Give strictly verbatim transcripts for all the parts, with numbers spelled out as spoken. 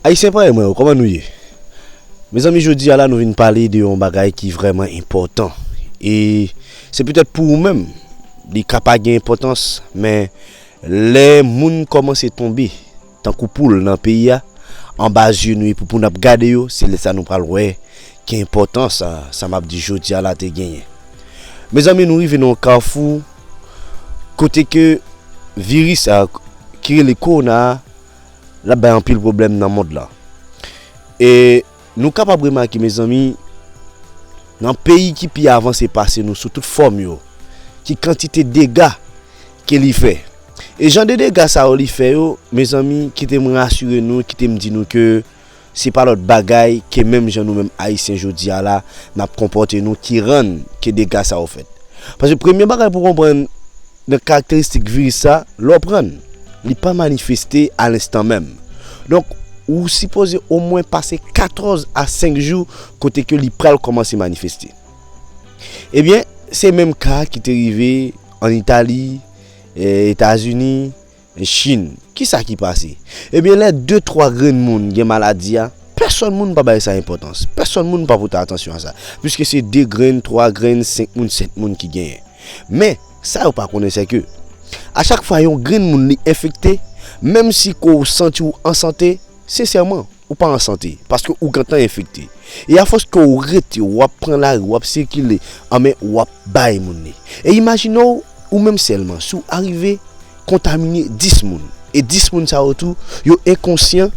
Ayisyen parèy mwen yo, kòman nou ye? Mezanmi, jodi a la, nou vin pale de yon bagay ki vrèman enpòtan. E se petèt pou ou menm, li ka pa gen enpòtans, men lè moun kòmanse tonbe, tankou poul nan peyi a, anba zye nou, epi pou n ap gade yo, se lè sa nou pral wè ki enpòtans sa, sa m ap di jodi a la te genyen. Mezanmi, nou rive nan yon kafou kote ke viris sa ki rele kowona a, l ap bay anpil pwoblèm nan mond lan. E nou kapab remake, mezanmi, nan peyi ki pi avanse pase nou sou tout fòm yo, ki kantite dega ke li fè. E jan de dega sa yo li fè yo, mezanmi, kite m rasire nou, kite m di nou ke se pa lòt bagay ke menm jan nou menm Ayisyen jodi a la, n ap konpòte nou ki rann ke dega sa yo fèt. Paske premye bagay pou konprann nan karakteristik viris sa, lè w pran l, li pa manifeste a lenstan menm. Donk, ou sipoze omwen pase katòz a senk jou kote ke li pral kòmanse manifeste. Ebyen, se menm ka ki te rive an Itali, eh, Etazini, Chin. Kisa ki pase? Ebyen, lè de, twa grenn moun gen maladi a, pèsonn moun pa bay sa enpòtans. Pèsonn moun pa pote atansyon a sa. Piske se de grenn, twa grenn, senk moun, sèt moun ki genyen. Men, sa yo pa konnen, se ke a chak fwa yon grenn moun li enfekte, menm si ke w santi w an sante, sensèman, ou pa an sante, paske ou gentan enfekte. E afòs ke w rete, w ap pran lari, w ap sikile, anben, w ap bay moun li. E imajine w, ou menm sèlman, si w arive kontamine dis moun, e dis moun sa yo tou, yo enkonsyan,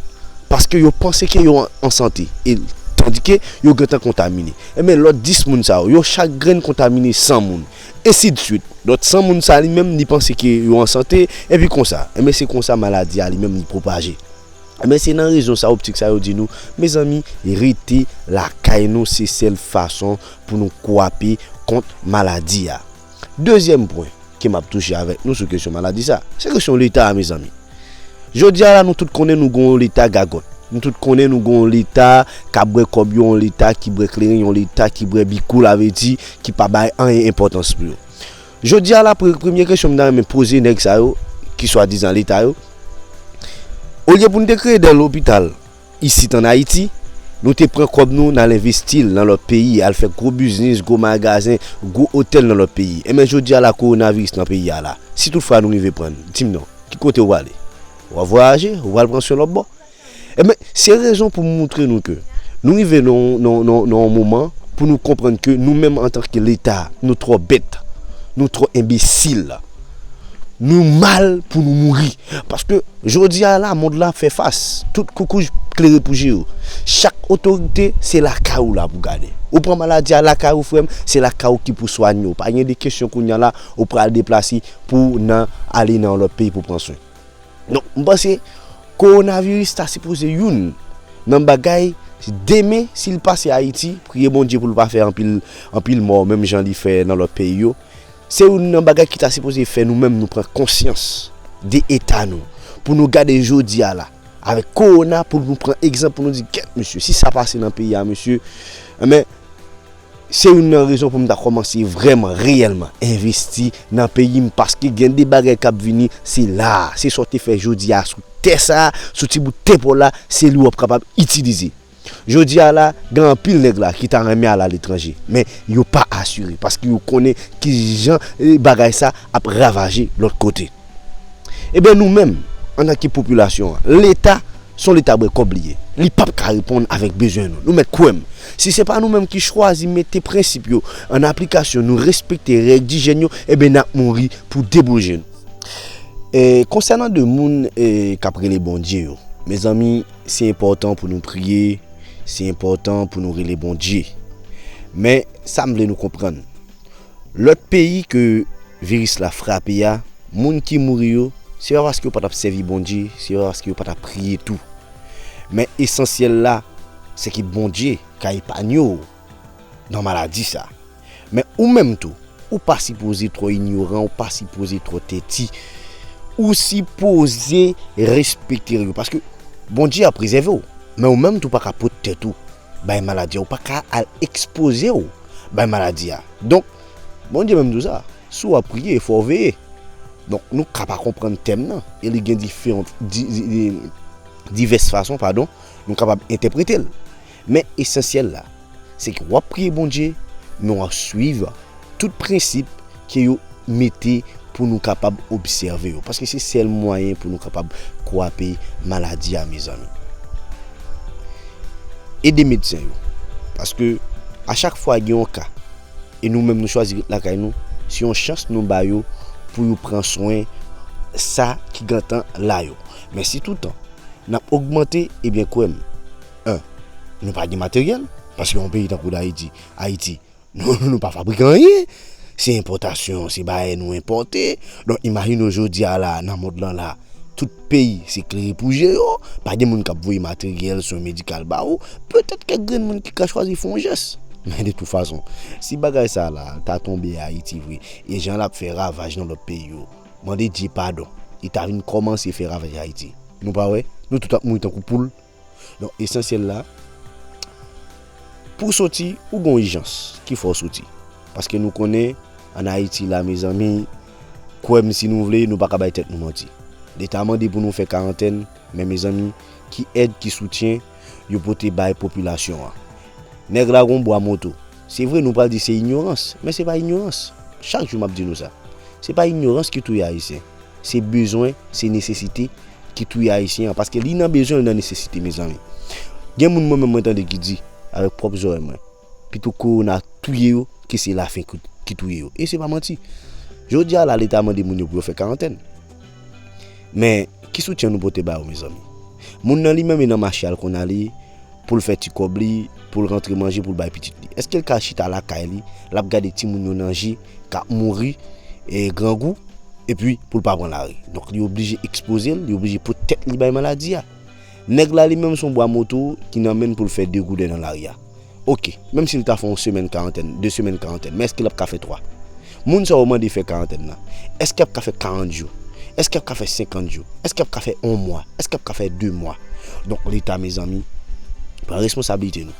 paske yo panse ke yo an, an sante, e tandike yo gentan kontamine. Enben, lòt dis moun sa yo, yo chak grenn kontamine san moun, ensidswit. Lòt san moun sa li menm, li panse ke yo an sante, epi konsa. Enben, se konsa maladi a li menm li pwopaje. Enben, se nan rezon sa, optik sa yo di nou, mezanmi, rete lakay nou, se sèl fason pou nou kwape kont maladi a. Dezyèm pwen ke m ap touche avèk nou sou kesyon maladi sa, se kesyon Leta a, mezanmi. Jodi a la, nou tout konnen nou gon yon Leta gagòt. Nou tout konnen nou gon yon Leta k ap bwè kòb yo, yon Leta ki bwè kleren, yon Leta ki bwè bikou, la vle di, ki pa bay anyen enpòtans pou yo. Jodi a la, pre-, premye kesyon m ta renmen poze nèg sa yo, ki swadizan Leta yo, olye pou n te kreye de lopital isit an Ayiti, nou te pran kòb nou, n al envesti l nan lòt peyi, al fè gwo biznis, gwo magazen, gwo otèl nan lòt peyi. Enben, jodi a la, kowonaviris nan peyi a la. Si toutfwa nou rive pran l, di m non, ki kote w prale? W ap vwayaje? W pral pran swen lòt bò? Enben, se rezon pou m moutre nou ke nou rive nan, nan, nan, nan yon moman pou nou konprann ke nou menm antanke Leta, nou twò bèt, nou twò enbesil. Nou mal pou nou mouri. Paske jodi a la, mond la ap fè fas. Tout koukouj klere pou je yo. Chak otorite, se lakay ou la pou gade. Ou pran maladi a lakay ou, frè m, se lakay ou ki pou swanye w. Pa gen de kesyon kounye a la, ou pral deplase pou w nan, ale nan yon lòt peyi pou pran swen. Donk, m panse, kowonaviris ta sipoze youn nan bagay, demen, si l pase Ayiti, priye Bondye pou l pa fè anpil, anpil mò, menm jan li fè nan lòt peyi yo. Se youn nan bagay ki ta sipoze fè nou menm nou pran konsyans de eta nou, pou nou gade jodi a la, avèk kowona, pou nou pran egzanp, pou nou di, kèt, mesye, si sa pase nan peyi a, mesye, enben, se youn nan rezon pou m ta kòmanse vrèman, reyèlman, envesti nan peyi m, paske gen de bagay k ap vini, se la a, se sa w te fè jodi a sou tè sa a, sou ti bout tè pa w la, se li w ap kapab itilize. Jodi a la, gen anpil nèg la ki ta renmen al aletranje, men yo pa asire, paske yo konnen ki jan, eh, bagay sa ap ravaje lòt kote. Ebyen, nou menm, antanke popilasyon an, Leta, se yon Leta bwè kòb li ye. Li p ap ka reponn avèk bezwen nou. Nou mèt kwè m. Si se pa nou menm ki chwazi mete prensip yo an aplikasyon, nou respekte règ dijyèn yo, ebyen, n ap mouri pou de boul je nou. E, konsènan de moun, e, k ap rele Bondye yo, mezanmi, se enpòtan pou nou priye, se enpòtan pou nou rele Bondye. Men, sa m vle nou konprann. Lòt peyi ke viris la frape a, moun ki mouri yo, se pa paske yo pa t ap sèvi Bondye, se pa paske yo pa t ap priye tou. Men esansyèl la, se ke Bondye ka epanye w nan maladi sa. Men ou menm tou, ou pa sipoze twò inyoran, ou pa sipoze twò tèti. Ou sipoze respekte règ yo, paske Bondye ap prezève w. Men ou menm tou pa ka pot tèt ou bay maladi a, ou pa ka al ekspoze w bay maladi a. Donk, Bondye menm di w sa, si w ap priye, fò w veye. Donk, nou ka pa konprann tèm nan, e li gen diferan, di, di, di, divès fason, padon, nou kapab entèprete l. Men esansyèl la, se ke w ap priye Bondye, men w ap swiv tout prensip ke yo mete pou nou kapab obsève yo. Paske se sèl mwayen pou nou kapab kwape maladi a, mezanmi. Ede medsen yo. Paske a chak fwa gen yon ka, e nou menm nou chwazi ret lakay nou, se yon chans nou ba yo pou yo pran swen sa ki gentan la yo. Men si toutan n ap ogmante, ebyen kwè m, en, nou pa gen materyèl, paske yon peyi tankou Dayiti, Ayiti, nou, nou pa fabrike anyen. Se enpòtasyon, se bagay nou enpòte. Donk, imajine w jodi a la, nan mond lan la, tout peyi se klere pou je yo. Pa gen moun k ap voye materyèl, swen medikal ba ou. Petèt kèk grenn moun ki ka chwazi fè yon jès. Men de tout fason, si bagay sa la ta tonbe Ayiti vre, e jan l ap fè ravaj nan lòt peyi yo, mande Dye padon. Li ta vin kòmanse fè ravaj Ayiti. Nou pa wè? Nou tout ap mouri tankou poul. Donk, esansyèl la, pou w soti, ou gon ijans ki fè w soti. Paske nou konnen, ann Ayiti la, mezanmi, kwè m si nou vle, nou pa ka bay tèt nou manti. Leta mande pou nou fè karantèn, men mezanmi, ki èd, ki soutyen yo pote bay popilasyon an? Nèg la gon bwa moto. Se vre, nou pral di se inyorans, men se pa inyorans. Chak jou m ap di nou sa. Se pa inyorans ki touye Ayisyen. Se bezwen, se nesesite ki touye Ayisyen an. Paske li nan bezwen, li nan nesesite, mezanmi. Gen moun mwen menm mwen tande ki di, avèk pwòp zòrèy mwen, pito kowona touye yo, ke se lafen ki, ki touye yo. E se pa manti. Jodi a la, Leta mande moun yo pou yo fè karantèn. Men, ki soutyen nou pote ba yo, mezanmi? Moun nan li menm, li nan mache al konn ale, pou l fè ti kòb li, pou l rantre manje, pou l bay pitit li. Èske l ka chita lakay li, l ap gade timoun yo nan je, k ap mouri, e, grangou, epi pou l pa pran lari? Donk, li oblije ekspoze l, li oblije pot tèt li bay maladi a. Nèg la, li menm, se yon bwa moto ki nan men l pou l fè de goudè nan lari a. Oke, menm si l ta fè yon semèn karantèn, de semèn karantèn, men èske l ap ka fè twa? Moun sa yo mande fè karantèn nan, èske y ap ka fè karant jou? Èske y ap ka fè senkant jou? Èske y ap ka fè yon mwa? Èske y ap ka fè de mwa? Donk, Leta, mezanmi, pran responsablite nou.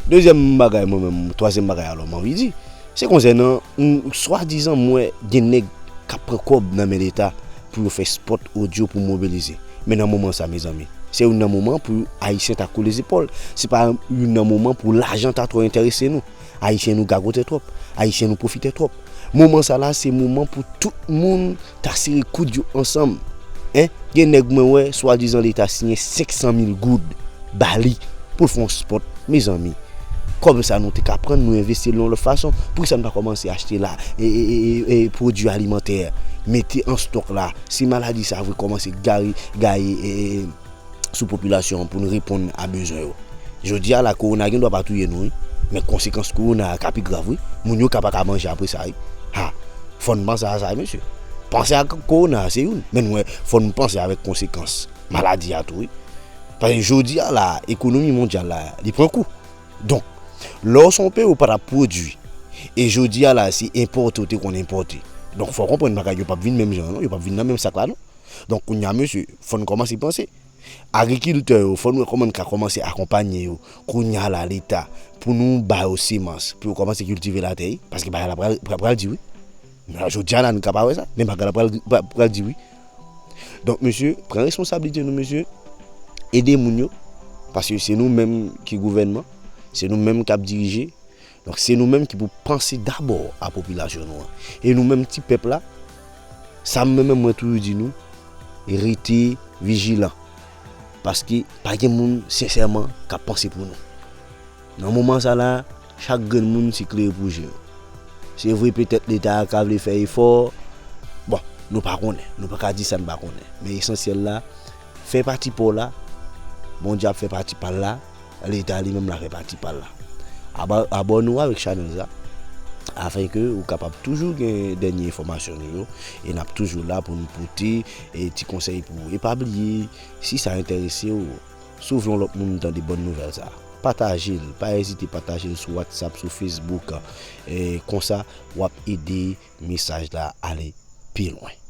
Dezyèm bagay, mwen menm, twazyèm bagay, alò, m anvi di, se konsènan, m, swadizan, m wè gen nèg k ap pran kòb nan men Leta pou yo fè spòt odyo pou mobilize. Men nan moman sa, mezanmi, se youn nan moman pou Ayisyen ta kole zepòl. Se pa youn nan moman pou lajan ta twò enterese nou. Ayisyen nou gagote twòp. Ayisyen nou pwofitè twòp. Moman sa la, se moman pou tout moun ta sere koud yo ansanm. En, gen nèg mwen wè, swadizan Leta siyen senk san mil goud ba li pou l fè yon spòt. Mezanmi, kòb sa nou te ka pran, nou envesti l yon lòt fason. Poukisa nou pa kòmanse achte la, e, e, e, e, e, pwodui alimantè, mete an stòk la? Si maladi sa vre kòmanse gaye, gaye, e, e, sou popilasyon an pou n reponn a bezwen yo. Jodi a la, kowona gen dwa pa touye nou, wi. Men konsekans kowona a ka pi grav, wi. Moun yo ka pa ka manje apre sa, wi. Ha! Fò n panse a sa, wi, mesye. Panse a k-, kowona a, se youn. Men nou wè, fò n panse avèk konsekans maladi a tou, wi. Paske jodi a la, ekonomi mondyal la, li pran kou. Donk, lè w se yon peyi ou pa t ap pwodui, e jodi a la, se enpòte ou te konn enpòte. Donk, fò w konprann bagay yo p ap vin menm jan an, non, yo p ap vin nan menm sak la, non. Donk, kounye a, mesye, fò n kòmanse panse. Agrikiltè yo, fò n wè kòman n ka kòmanse akonpanye yo. Kounye a la, Leta, pou nou ba yo semans, pou yo kòmanse kiltive latè, wi, paske bagay la pral, pral, pral di, wi. Men jodi a la, nou ka pa wè sa, men bagay la pral, pral, pral di, wi. Donk, mesye, pran responsablite nou, mesye. Ede moun yo, paske se nou menm ki gouvènman, se nou menm k ap dirije. Donk, se nou menm ki pou panse dabò a popilasyon nou an. E nou menm ti pèp la, sa mwen menm mwen toujou di nou, rete vijilan. Paske pa gen moun, sensèman, k ap panse pou nou. Nan moman sa la, chak grenn moun se klere pou je yo. Se vre, petèt Leta a ka vle fè efò. Bon, nou pa konnen, nou pa ka di sa n pa konnen. Men esansyèl la, fè pati pa w la, Bondye ap fè pati pa l la, Leta li menm l ap fè pati pa l la. Aba-, abòne w avèk chanèl sa, afenke ou kapab toujou gen dènye enfòmasyon nou yo, e n ap toujou la pou n pote, e, ti konsèy pou ou. E pa bliye, si sa enterese w, si w vle yon lòt moun tande bòn nouvèl sa, pataje l, pa ezite pataje l sou WhatsApp, sou Facebook, e, konsa w ap ede mesaj la ale pi lwen.